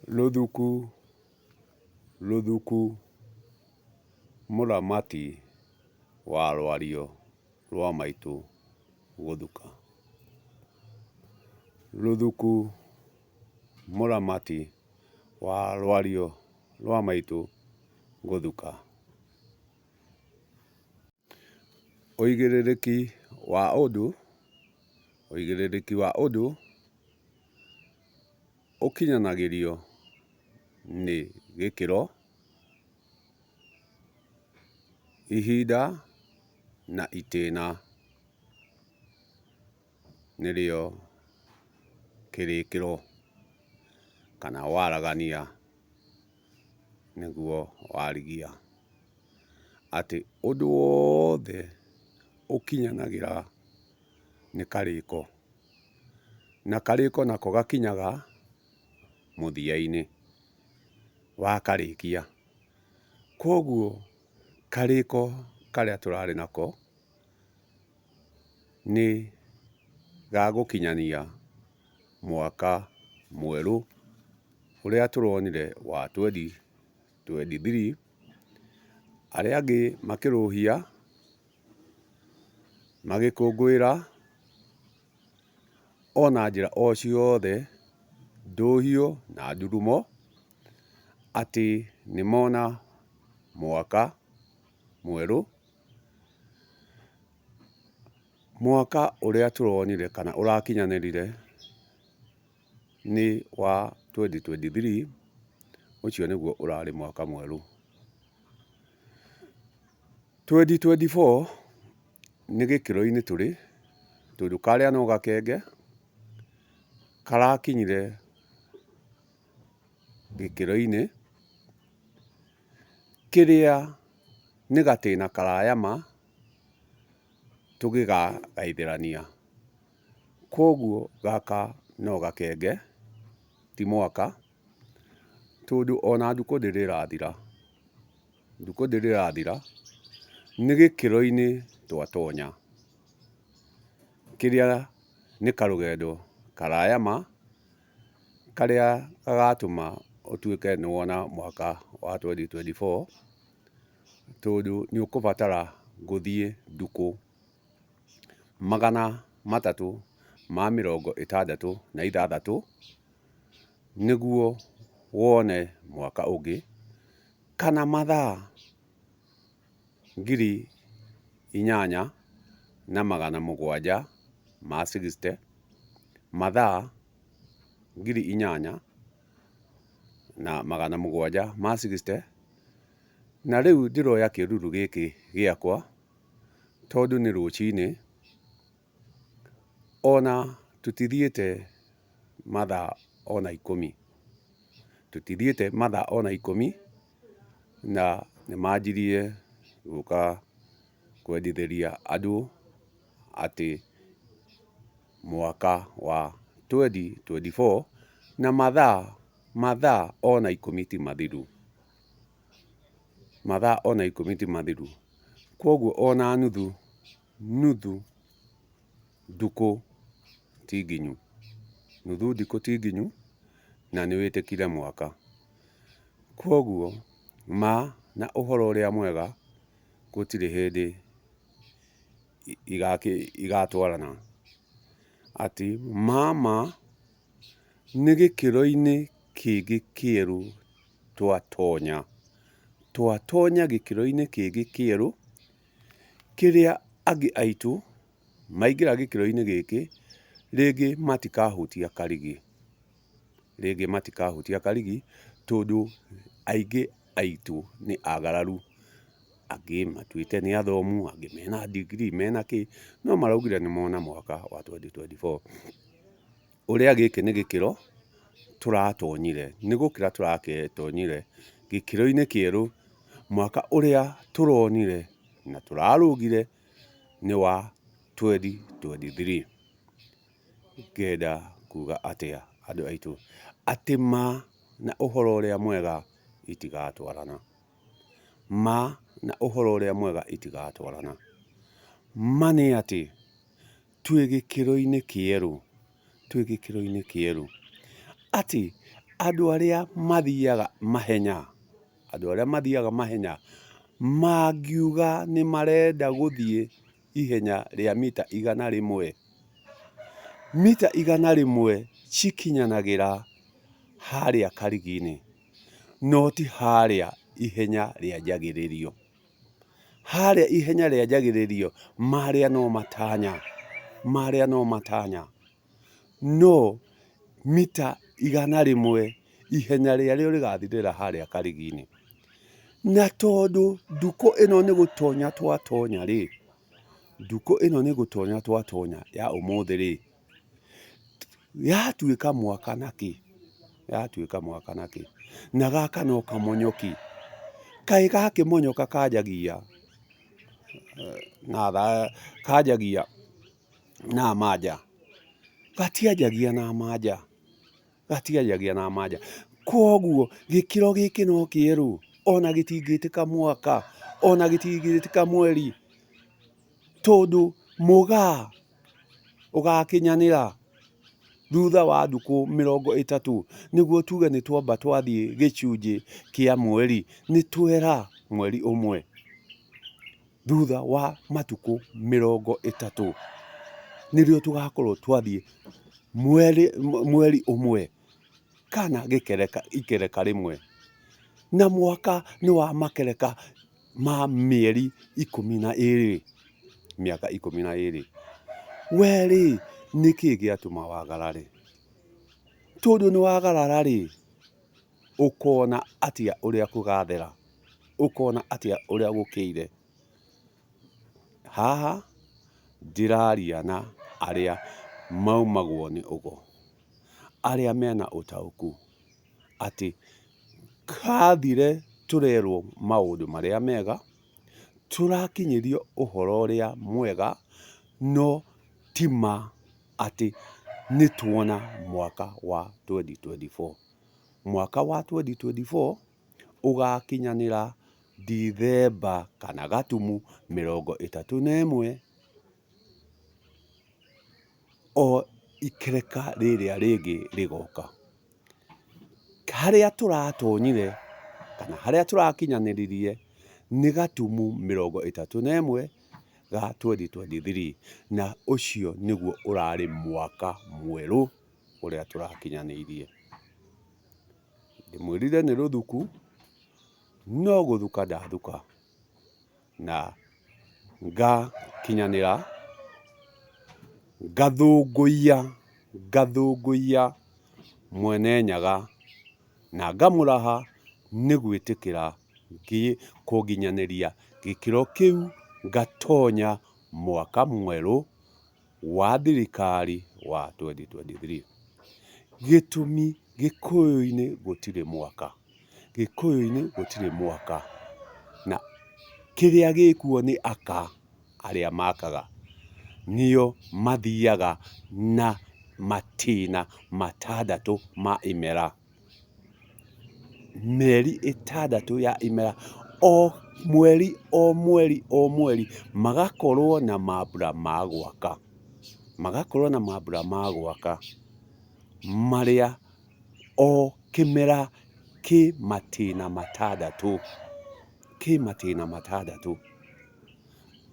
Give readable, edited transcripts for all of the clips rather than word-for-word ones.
Rũthuku rũthuku mũramati wa rwario rwa maitũ gũthuka. Rũthuku mũramati wa rwario rwa maitũ gũthuka. Ũigĩrĩrĩki wa ũndũ, ũigĩrĩrĩki wa ũndũ ũkinyanagĩrio nĩ gĩkĩro, ihinda na itĩna nĩrĩo kĩrĩkĩro kana waragania nĩguo warigia. Atĩ ũndũ wothe ũkinyanagĩra nĩ karĩko, na karĩko nako gakinyaga mũthia-inĩ wakarĩkia. Kwoguo karĩko karĩa tũrarĩ nako nĩ ga gũkinyania mwaka mwerũ ũrĩa tũronire wa 2023, arĩa angĩ makĩrũhia, magĩkũngũĩra ona njĩra o ciothe, ndũhio na ndurumo atĩ nĩmona mwaka mwerũ, mwaka ũrĩa tũronire kana ũrakinyanĩrire nĩ wa 2023, ũcio nĩguo ũrarĩ mwaka mwerũ. 2024 nĩ gĩkĩro-inĩ tũrĩ, tondũ karĩa no gakenge karakinyire gĩkĩro-inĩ kĩrĩa nĩ gatĩna karaya ma tũgĩgagaithĩrania. Kwoguo gaka no gakenge ti mwaka, tondũ ona ndukũ ndĩrĩ ĩrathira, ndukũ ndĩrĩ ĩrathira, nĩ gĩkĩro-inĩ twatonya, kĩrĩa nĩ karũgendo karaya ma, karĩa gagatũma ũtuĩke nĩ wona mwaka wa 2024, tondũ nĩ ũkũbatara gũthiĩ ndukũ 366 nĩguo wone mwaka ũngĩ, kana mathaa 8760, mathaa 8760. Na rĩu ndĩroya kĩruru gĩkĩ gĩakwa tondũ nĩ rũcinĩ, ona tũtithiĩte mathaa ona ikũmi, tũtithiĩte mathaa ona ikũmi, na nĩ manjirie gũka kwendithĩria andũ atĩ mwaka wa 2024 na mathaa ona ikũmi ti mathiru, mathaa ona ikũmi ti mathiru. Kwoguo ona nuthu, nuthu ndukũ ti nginyu, nuthu ndukũ ti nginyu na nĩ wĩtĩkire mwaka. Kwoguo ma na ũhoro ũrĩa mwega gũtirĩ hĩndĩ igatwarana, atĩ ma nĩ gĩkĩro-inĩ kĩngĩ kĩerũ twatonya, twatonya gĩkĩro-inĩ kĩngĩ kĩerũ kĩrĩa angĩ aitũ maingĩra gĩkĩro-inĩ gĩkĩ rĩngĩ matikahutia karigi, rĩngĩ matikahutia karigi tondũ aingĩ aitũ nĩ agararu, angĩ matuĩte nĩ athomu, angĩ mena degree mena kĩ, no maraugire nĩ mona mwaka wa 2024. Ũrĩa gĩkĩ nĩ gĩkĩro tũratonyire, nĩ gũkĩra tũratonyire gĩkĩro-inĩ kĩerũ mwaka ũrĩa tũronire na tũrarũgire nĩ wa 2023. Ngenda kuga atĩa andũ aitũ, atĩ ma na ũhoro ũrĩa mwega itigatwarana, ma na ũhoro ũrĩa mwega itigatwarana. Ma nĩ atĩ twĩ gĩkĩro-inĩ kĩerũ, twĩ gĩkĩro-inĩ kĩerũ, atĩ Andũ arĩa mathiaga mahenya, andũ arĩa mathiaga mahenya mangiuga nĩ marenda gũthiĩ ihenya rĩa mita 100, mita 100 cikinyanagĩra harĩa Karigi-inĩ no ti harĩa ihenya rĩanjagĩrĩrio. Harĩa ihenya rĩanjagĩrĩrio marĩa no matanya, marĩa no matanya, no mita 100 ihenya rĩarĩo rĩgathirĩra harĩa Karigi-inĩ. Na tondũ ndukũ ĩno nĩ gũtonya twatonya rĩ, ndukũ ĩno nĩ gũtonya twatonya ya ũmũthĩ rĩ, yatuĩka mwaka na kĩ, yatuĩka mwaka na kĩ, na gaka no kamonyoki, kaĩ gakĩmonyoka kanjagia na thaa, kanjagia na manja, gatianjagia na manja, gatianjagia na manja. Koguo gĩkĩro gĩkĩ no kĩerũ, ona gĩtingĩtĩka mwaka, ona gĩtingĩtĩka mweri, tondũ mũgaa ũgakinyanĩra thutha wa thikũ 30 nĩguo tuge nĩ twamba twathiĩ gĩcunjĩ kĩa mweri, nĩ twera mweri ũmwe thutha wa matukũ 30 nĩrĩo tũgakorwo twathiĩ mweri ũmwe kana gĩkereka ikereka rĩmwe. Na mwaka nĩ wa makereka ma mĩeri 12, mĩaka 12. We rĩ, nĩkĩ gĩatũma wagarare? Tondũ nĩ wagarara rĩ, ũkona atĩa ũrĩa kũgathera? Ũkona atĩa ũrĩa gũkĩire? Haha ndĩraria na arĩa maumagwo nĩ ũgo, arĩa mena ũtaũku atĩ hathire tũrerwo maũndũ marĩa mega, tũrakinyĩrio ũhoro ũrĩa mwega, no ti ma atĩ nĩ tuona mwaka wa 2024. Mwaka wa 2024 ũgakinyanĩra Ndithemba kana Gatumu 31 o ikereka rĩrĩa rĩngĩ rĩgoka. Harĩa tũratonyire kana harĩa tũrakinyanĩririe nĩ Gatumu 31 ga 2023, na ũcio nĩguo ũrarĩ mwaka mwerũ ũrĩa tũrakinyanĩirie. Ndĩmwĩrire nĩ rũthuku, no gũthuka ndathuka na ngakinyanĩra, ngathũngũiya, ngathũngũiya Mwene Nyaga na ngamũraha nĩ gwĩtĩkĩra kũnginyanĩria gĩkĩro kĩu ngatonya mwaka mwerũ wa thirikari wa 2023. Gĩtũmi Gĩkũyũ-inĩ gũtirĩ mwaka, Gĩkũyũ-inĩ gũtirĩ mwaka, na kĩrĩa gĩkuo nĩ aka arĩa makaga, nĩo mathiaga na matĩna matandatũ ma imera. Mĩeri ĩtandatũ ya imera, o mweri o mweri o mweri magakorwo na mambura ma gwaka, magakorwo na mambura ma gwaka marĩa o kĩmera kĩ matĩna matandatũ, kĩ matĩna matandatũ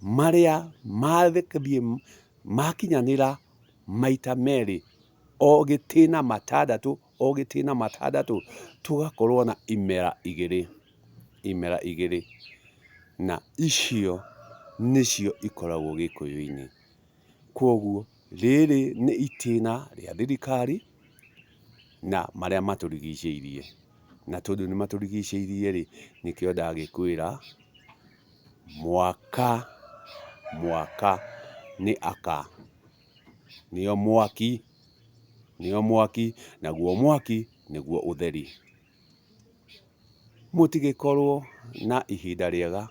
marĩa mathiĩ makinyanĩra maita merĩ o gĩtĩna matandatũ o gĩtĩna matandatũ tũgakorwo na imera igĩrĩ, imera igĩrĩ, na icio nĩcio ikoragwo Gĩkũyũ-inĩ. Kwoguo rĩrĩ nĩ itĩna rĩa thirikari na marĩa matũrigicĩirie, na tondũ nĩ matũrigicĩirie rĩ, nĩkĩo ndagĩkwĩra mwaka, mwaka nĩ aka, nĩo mwaki, nĩo mwaki, naguo mwaki nĩguo ũtheri. Mũtigĩkorwo na ihinda rĩega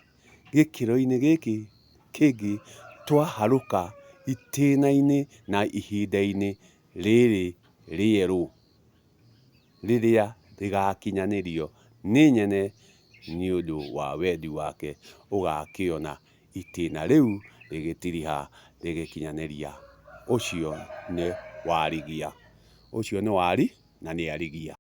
gĩkĩro-inĩ gĩkĩ kĩngĩ twaharũka itĩna-inĩ na ihinda-inĩ rĩrĩ rĩerũ rĩrĩa rĩgakinyanĩrio nĩ nyene nĩ ũndũ wa wendi wake ũgakĩona itĩna rĩu rĩgĩtiriha rĩgĩkinyanĩria. Ũcio nĩ warigia, ũcio nĩ wari na nĩ arigia.